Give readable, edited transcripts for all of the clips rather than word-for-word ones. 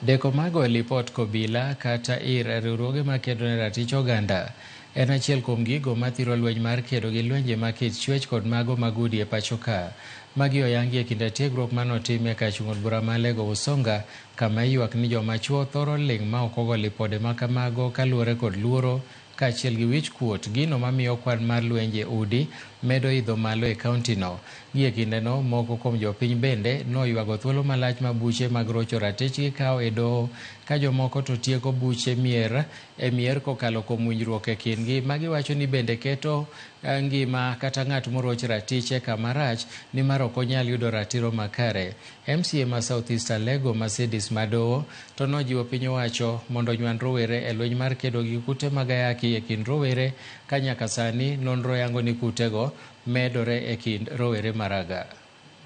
Deko mar goyo lipot kobila kata ir riwruoge makedo ne ratich oganda en achiel kuom gigo mathiro lweny mar kedo gi lwenje ma kit chwech kod mago mag udi e pacho ka. Magi oyangi e kinde tiegruok manotim e kar chung' od bura ma Alego Usonga kama iywak ni joma chuo thoro ling' ma ok ogo lipode ma kamago kaluwore kod luoro kaachiel gi wich kuot, gino mamiyo kwan mar lwenje udi medo idho malo e kaontino. Gie kindeno, moko kuom jopiny bende noywago thuolo malach ma buche mag rocho ratichgi kawo e doho ka jomoko to tieko buche mier e mier kokalo kuom winjruok e kindgi ma giwacho ni bende keto ngima kata ng'at moroch ratiche kama rach nimar ok onyal yudo ratiro makare. MCA ma South East Alego Mercedes Madowo to nojiwo piny owacho mondo onywand rowere e lweny mar kedo gi kute mag ayaki e kind rowere ka nyaka sani nonro yango ni kutego medore e kind rowere maraga.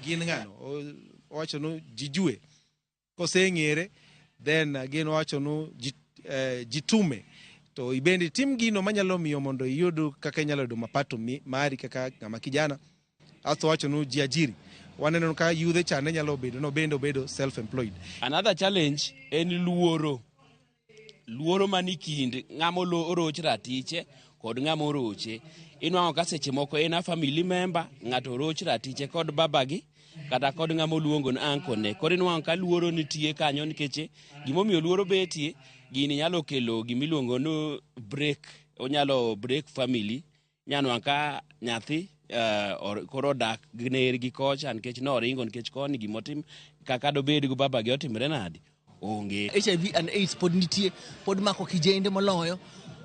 Gin ng'ano? Owacho nu jijue. Koseng'ere then again owacho nu jitume. To ibende tim gino manyalo miyo mondo iyud kaka inyalo yudo mapato mari kaka ng'ama kijana. Asto wacho nu jiajiri. Waneno ka yudhe cha ne nyalo bedo no bende obedo self employed. Another challenge en luoro. Luoro mani kind ng'ama oroch ratiche kod ng'ama oroche. Inwang'o ka seche moko en a family member, ng'ato oroch ratiche kod babagi kata kod ng'ama oluongo ni uncle ne. Koro inwang'o ka luoro nitie kanyo nikech gimomiyo luoro betie, gini nyalo kelo gimiluongo ni break, onyalo break family. Inyalo nwang'o ka nyathi koro odak gi nergi kocha nikech noringo nikech koni gimotim kaka dobed gi babagi otimre nadi? Onge. HIV and AIDS pod nitie, pod mako kijende moloyo.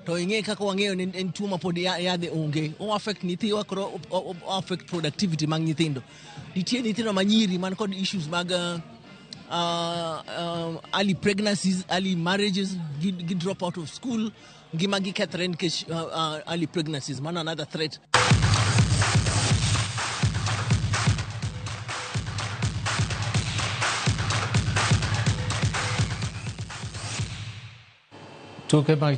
To ing'e kaka wang'eyo ni en tuo ma pod yadhe onge. O affect nyithiwa koro o affect productivity mag nyithindo. Nitie nyithindo ma nyiri man kod issues mag early pregnancies, early marriages, gi drop out of school, ngima gi kethre nikech early pregnancies. Mano another threat. Tuke mag